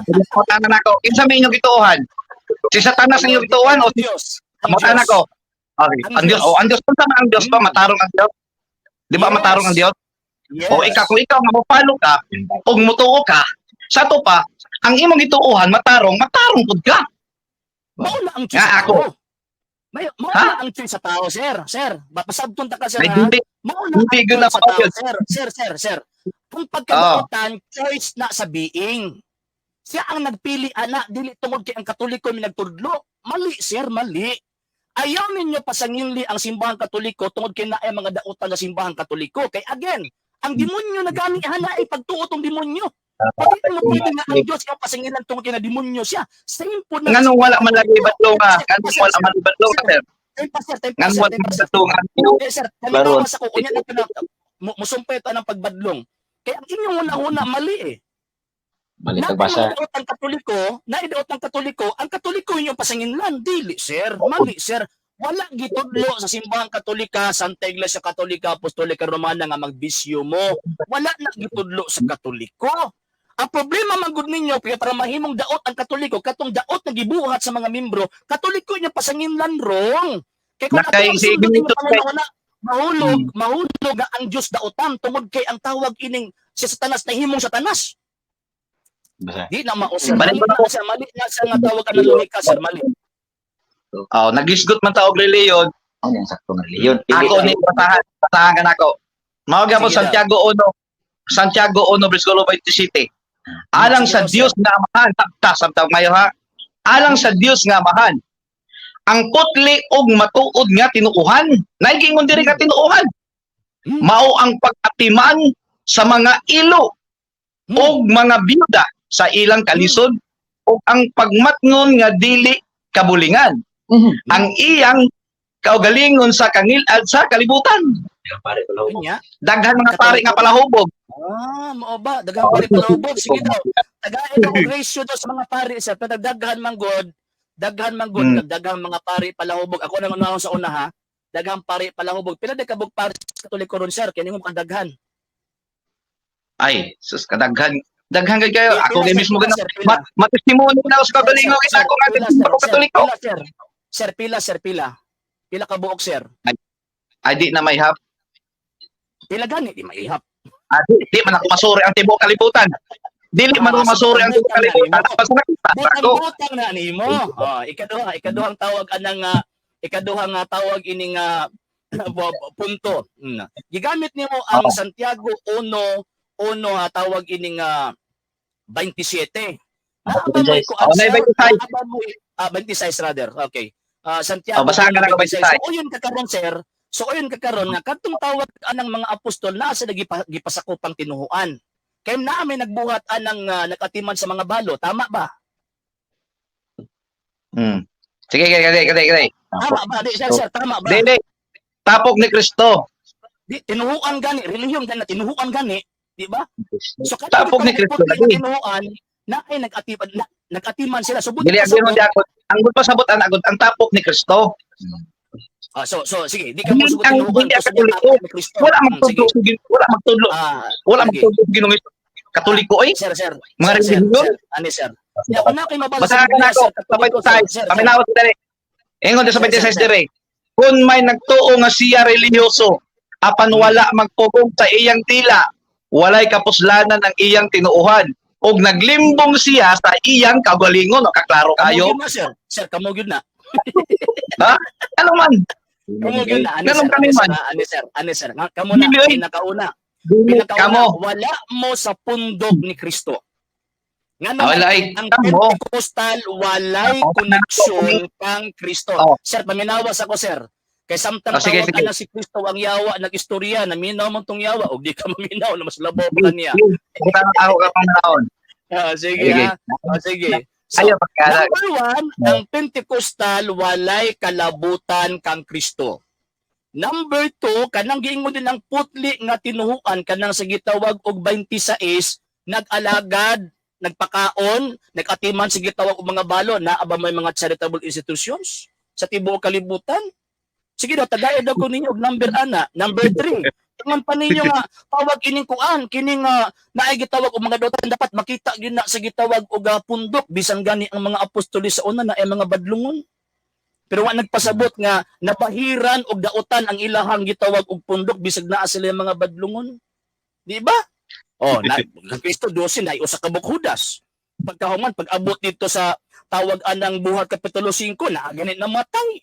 Mutana nako. Kinsa may inyong gituohan? Si Satanas ang inyong gituohan o Ang si Diyos. Ang Mutana Diyos. ko. Okay. Ang Ang Diyos. Diyos. Oh, ang Diyos, unsa man ang Diyos ba? Matarong ang Diyos? Di ba Yes. matarong ang Diyos? Yes. O ikaw, kung ikaw nga mopalo ka ug mutuo ka, sa ato pa, ang imong gituohan matarong, matarong pud ka. Mao na ang choice Nga, sa ako. tao. May mao Ha? na ang choice sa tao, sir. Sir, pasabton ta ka, sir, Ay, ha? hindi Mao na hindi ang gyud na choice sa tao, yun. sir. Sir, sir, sir. Ang pagkadaotan, choice na sa being. Siya ang nagpili ana, dili tungod kay ang Katoliko may nagtudlo. Mali, sir, mali. Ayaw ninyo pasanginli ang Simbahang Katoliko tungod kay naay mga dautan sa Simbahang Katoliko. Kay again, ang demonyo na gani hana ay pagtuo tong demonyo. Pag mo pwede nga ang Diyos ang pasangilan tungod kay na demonyo siya. Same po na Nganong wala man lagi badlonga, nganong wala man badlonga, sir? Time pa, sir, time pa, Nganong sir, wala time man pa, sir. badlonga? Eh, sir, Klaro. kalinawas ako, unya na musumpay ta ng pagbadlong. Kaya ang inyong una-una, mali eh. Mali Naay pagbasa. mga daot ang Katoliko, naidaot ang Katoliko, ang Katoliko inyong pasanginlan. Dili, sir. Mali, sir. Wala gitudlo sa Simbahang Katolika, Santa Iglesia Katolika, Apostolika Romana nga magbisyo mo. Wala na gitudlo sa Katoliko. Ang problema man gud ninyo kaya para mahimong daot ang Katoliko, katong daot na gibuhat sa mga membro, Katoliko inyo pasanginlan wrong. Kay kung Nakay- ato ang si sundon ninyo Benito pangunahuna, mahulog, mahulog nga ang Dios daotan tungod kay ang tawag ining si Satanas nahimong Satanas. Basa. Di na mao, sir. Balik Mali ko na na sir, mali na sir nga tawag ang lohika, sir, mali. Oh, nagisgot man ta og reliyon. Ano yung sakto nga reliyon? Pili Ako ka. ni basahan, basahan ka nako. Mao gyapon Sige daw. Santiago 1, Santiago 1 bersikulo 27. Alang Sige sa daw, sir. Dios nga Amahan, ta sabtang mayo ha. Alang sa Dios nga Amahan. Ang putli og matuod nga tinuohan, naigingon diri nga tinuohan. Mao ang pag-atiman sa mga ilo og mga biyuda sa ilang kalisod ug ang pagmatngon nga dili kabulingan ang iyang kaugalingon sa kangilad sa kalibutan. Pare ko lang. Unya. Daghan mga pari nga palahubog. Ah, mao ba? Daghang pari palahubog. Sige daw. Tagain ako ratio daw sa mga pari, sir. Pero daghan man god, daghan man god, daghang mga pari palahubog. Ako nang unahon sa una ha. Daghang pari palahubog. Pila di kabug pari sa Katoliko ron, sir? Kini mo kadaghan. Ay, sus, kadaghan. Daghan kay kayo. Pila, Ako kay sir, mismo pila, gana. sir, pila. Matestimonyo na ako sa kaugalingon Sir, kita ako nga pila, sir, ako sir, Katoliko. Pila, sir. Sir, pila, sir, pila. Pila ka buok, sir? Ay, di na may hap. Pila gani di maihap. Ah, di man ako masuri ang tibuok kalibutan. Dili man ako Ah, masuri ang tibuok butang na kalibutan. nimo. Basta nakita ako. Butang-butang na nimo. Oh, ikaduha, ikaduhang tawag anang ikaduhang tawag ining punto. Gigamit nimo ang Santiago 1:1 tawag ining 27. Naa ba mo'y kuan, Oh, nay sir? 26. Naa ba mo'y 26 rather. Okay. Santiago Oh, basahan ka na ko 1:26. 26. So uyon ka karon, sir. So uyon ka karon nga kadtong tawag anang mga apostol naa sa gipasakopang tinuhuan. Kay naa may nagbuhat anang nagatiman sa mga balo, tama ba? Sige, sige, sige, sige, sige. Tama ba? Di, sir, sir, tama ba? Dili. Tapok ni Kristo. Di, tinuhuan gani, relihiyon gani, tinuhuan gani, di ba? So kanang Tapok ni Kristo gipang lagi. tinuhuan na ay nagatiman na, nagatiman sila. So buti Dili pa ang sabot. ginon di ako. Ang gud pasabot ang agod ang tapok ni Kristo. Ah, so sige, di ka mo Hindi sugot tinuhuan hindi ang kasi Katoliko. tapok ni Kristo. Wala magtudlo Sige. sa wala magtudlo, wala Sige. magtudlo sa Ginoong Hesus. Katoliko eh. Sir, sir. Mga sir, sir, relihiyon. sir, ani sir. Di ako na kay mabasa Basahan ka Biblia, na ako. sir, Sa Katoliko, sir, 26. sir, sir. Paminawat diri. Ingon sa Sir, 26 sir, sir. dire. Kung may nagtuo nga siya relihiyoso, apan wala magpugong sa iyang tila, walay kapuslanan ang iyang tinuohan, ug naglimbong siya sa iyang kaugalingon. O, kaklaro Kamo kayo. gyud na, sir. Sir, kamo gyud na. Ano man? Kamo gyud na. Ani Ganun sir, kami ani sir, man. ani sir, ani sir. Nga, kamo na Dili, oy. pinakauna. Dili Pinakauna, kamo. wala mo sa pundok ni Kristo. Nga Ah, wala naman, ay ang kamo. Pentecostal walay Oh, koneksyon kang Kristo. Oh. Sir, paminawas ako, sir. Kay samtang Oh, sige, tawag sige. ka na si Kristo ang yawa, nag-istorya, naminaw mo tong yawa, og di ka maminaw na mas labaw pa kaniya. Butang ako ka panahon. Ah, sige, Sige. ha. Ah, sige. So, Ayaw pagkala. number one, ang Pentecostal walay kalabutan kang Kristo. Number two, kanang giingon din ang putli nga tinuhuan kanang sa gitawag og 26, nag-alagad, nagpakaon, nag-atiman sa gitawag og mga balo, naa ba may mga charitable institutions sa tibuok kalibutan? Sige daw, tagay daw ko ninyo og number ana. Number three, Ingon pa ninyo nga tawag ining kuan kining naay gitawag og mga dautan, dapat makita gyud na sa gitawag og pundok, bisan gani ang mga apostoles sa una na ay mga badlungon. Pero wa nagpasabot nga nabahiran og dautan ang ilahang gitawag og pundok bisag naa sila yung mga badlungon. Di ba? Oh, na, ang Kristo 12 na usa ka buok Judas. Pagkahuman, pag-abot dito sa tawag anang Buhat kapitulo 5 na ganit namatay.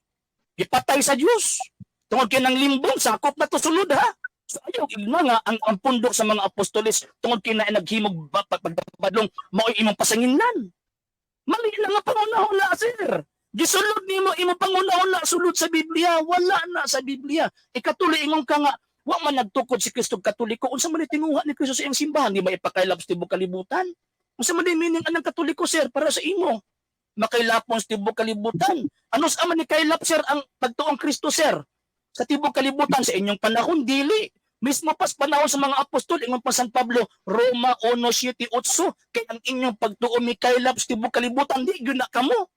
Gipatay sa Dios. Tungod kay nang limbong, sakop na to sulod ha. So ayaw igno nga ang pundok sa mga apostoles tungod kay na naghimog pagkabadlong mao'y imong pasanginlan. Mali na nga pangunahuna, sir. Gisulod nimo imong pangunahuna sulod sa Biblia, wala na sa Biblia. Ikatulo, ingon ka nga wa man nagtukod si Kristo Katoliko. Unsa man ni tinguha ni Kristo sa iyang simbahan? Di ba ipakaylap sa tibok kalibutan? Unsa man ni meaning anang Katoliko, sir, para sa imo? Makailapon sa tibok kalibutan. Ano sa man ni kaylap, sir, ang pagtuong Kristo, sir? Sa tibok kalibutan sa inyong panahon, dili. Mismo pas panahon sa mga apostol, ingon pa San Pablo, Roma 1:7-8, kay ang inyong pagtuo mikaylap sa tibok kalibutan, di gyud na kamo.